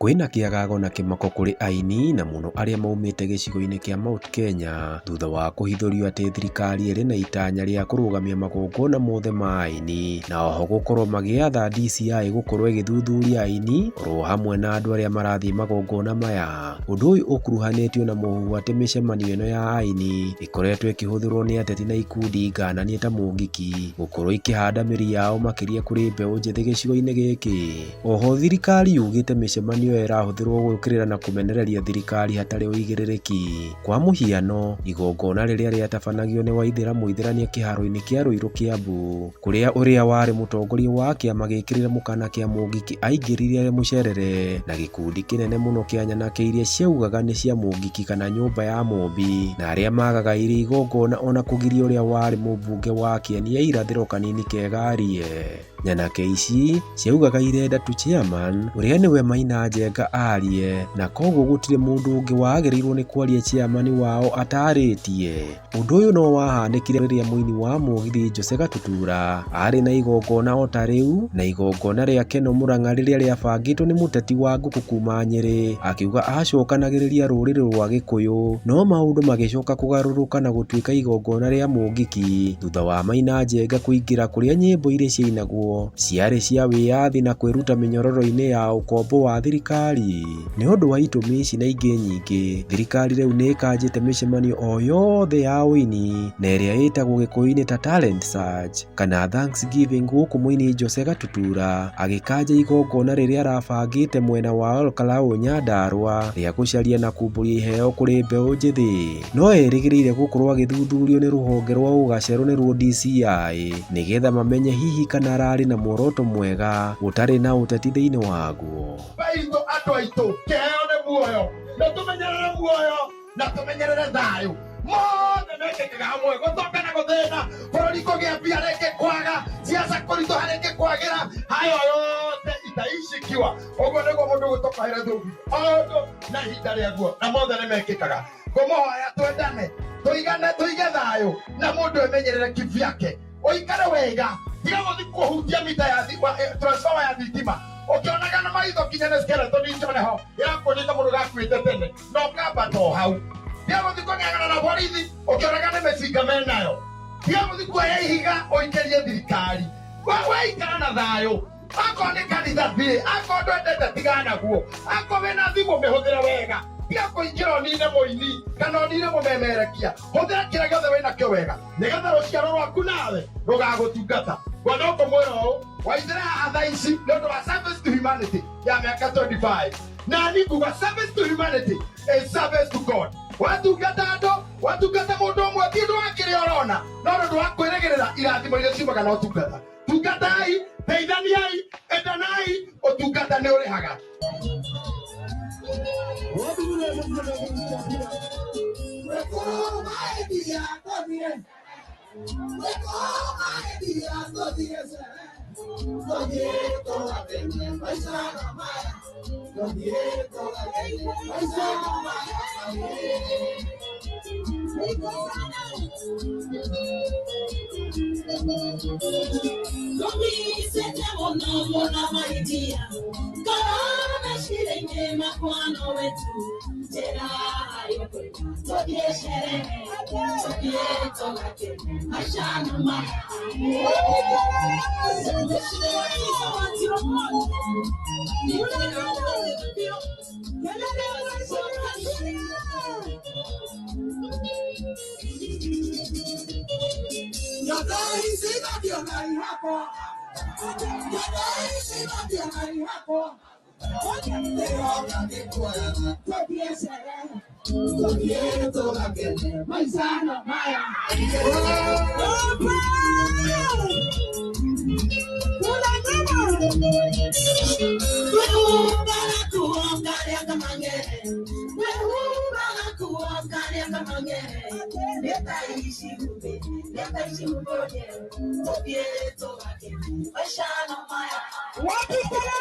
Kwĩna kĩagago na kĩmako kũrĩ aini na mũno arĩa maumĩte gĩcigo-inĩ kĩa Mount Kenya thutha wa kũhithũrio atĩ thirikari ĩrĩ na itanya rĩa kũrũgamia magongona mothe ma aini na oho gũkorwo magĩatha DCI gũkorwo ĩgĩthuthuria aini oro hamwe na andũ arĩa marathiĩ magongona maya. Ũndũ ũyũ ũkuruhanĩtio na mũhuhu atĩ mĩcemanio ĩno ya aini ĩkoretwo ĩkĩhũthĩrwo nĩ ateti na ikundi ngananie ta Mũngiki gũkorwo ikĩhanda mĩri yao makĩria kũrĩ mbeũ njĩthĩ gĩcigo-inĩ gĩkĩ. Oho thirikari yugĩte mĩcemanio ĩyo ĩrahũthĩrwo gũũkĩrĩra na kũmenereria thirikari hatarĩ ũigĩrĩrĩki. Kwa mũhiano, igongona rĩrĩa rĩatabanagio nĩ Waithĩra Mũithĩrania kĩharo-inĩ kĩa Ruiru Kiambu, kũrĩa ũrĩa warĩ mũtongoria wa kĩama gĩkĩrĩre mũkana kĩa Mũngiki aingĩrire mũcerere na gĩkundi kĩnene mũno kĩa nyanake iria ciaugaga nĩ cia Mũngiki kana nyũmba ya Mũmbi, na arĩa magaga irio igongona ona kũgiria ũrĩa warĩ mũmbunge wa Kĩeni ya irathĩro Kanini Kega arie. Nyanake ici ciaugaga irenda tu chairman ũrĩa nĩwe Maina Njenga arie na koguo gũtirĩ mũndũ ũngĩ wagĩrĩirwo nĩ kwaria chairman wao atarĩtie. Ũndũ ũyũ no wahanĩkire rĩrĩa mũini wa mũgithi Jose Gatutura arĩ na igongona o ta rĩu na igongona rĩa Keno Murang'a rĩrĩa rĩabangĩtwo nĩ mũteti wa ngũkũ kuma Nyĩrĩ akiuga acokanagĩrĩria rũrĩrĩ rwa Gĩkũyũ no maũndũ magĩcoka kũgarũrũka na gũtuĩka igongona rĩa Mũngiki thutha wa Maina Njenga kũingĩra kũrĩa nyĩmbo iria ciainagwo ciarĩ cia wĩyathi na kwĩruta mĩnyororo-inĩ ya ũkombo wa thirikari. Nĩ ũndũ wa itũmi ici na ingĩ nyingĩ, thirikari rĩu nĩ ĩkanjĩte mĩcemanio o yothe ya ũini na ĩrĩa ĩtagwo gĩkũyũ-inĩ ta talent search kana thanksgiving gũkũ mũini Jose Gatutura agĩkanja igongona rĩrĩa arabangĩte mwena wa Olkalau Nyandarua rĩa gũcaria na kumbũria iheo kũrĩ mbeũ njĩthĩ. No erĩgĩrĩire gũkorwo agĩthuthurio nĩ rũhonge rwa ũgacerũ nĩruo DCI nĩgetha mamenye hihi kana ararĩ na muoroto mwega ũtarĩ na ũteti thĩinĩ waguo. Baitũ andũ aitũ kĩheo nĩ muoyo na tũmenyerere muoyo na tũmenyerere thayũ mothe mekĩkaga hamwe gũtonga na gũthĩna bũrũri kũgĩa mbia rĩngĩ kwaga siasa kũritũha rĩngĩ kwagĩra hayo yote itaishikiwa ũguo nĩguo mũndũ gũtũkaĩra thũbi o ũndũ na ihinda rĩaguo na mothe nĩ mekĩkaga ngũmũhoya twendane tũigane tũige thayũ na mũndũ emenyerere kivyake ũikare wega tiga gũthi kũhutia mita ya transformer ya thitima ũkĩonaga na maitho nginya nĩ skeleton njone ho ĩrakuonia ta mũndũ gakuĩte tene na ũkambata o hau tiga gũthi kũng'ang'ana na borithi ũkĩonaga nĩ mĩcinga menayo tiga gũthi kuoya ihiga ũikĩrie thirikari waikara na thayũ akorwo nĩ kanitha thiĩ akorwo ndwendete tigana naguo akorwo wĩna thimũ mĩhũthĩre wega tiga kũingĩra ũnine mũini kana ũnine mũmemerekia hũthĩra kĩrĩa gĩothe wĩnakĩo wega nĩgetha rũciaro rwaku nawe rũgagũtungata ngwenda kũmwĩra ũũ Waithĩra haha thaa ici nĩ ũndũ wa service to humanity ya mĩaka 25 na ni nguga service to humanity is service to God watungata andũ watungata mũndũ ũmwe ti ũndũ wa kĩrĩa ũrona no nĩ ũndũ wa kwĩrĩgĩrĩra irathimo iria ciumaga na ũtungata tungatai teithaniai endanai ũtungata nĩ ũrĩhaga.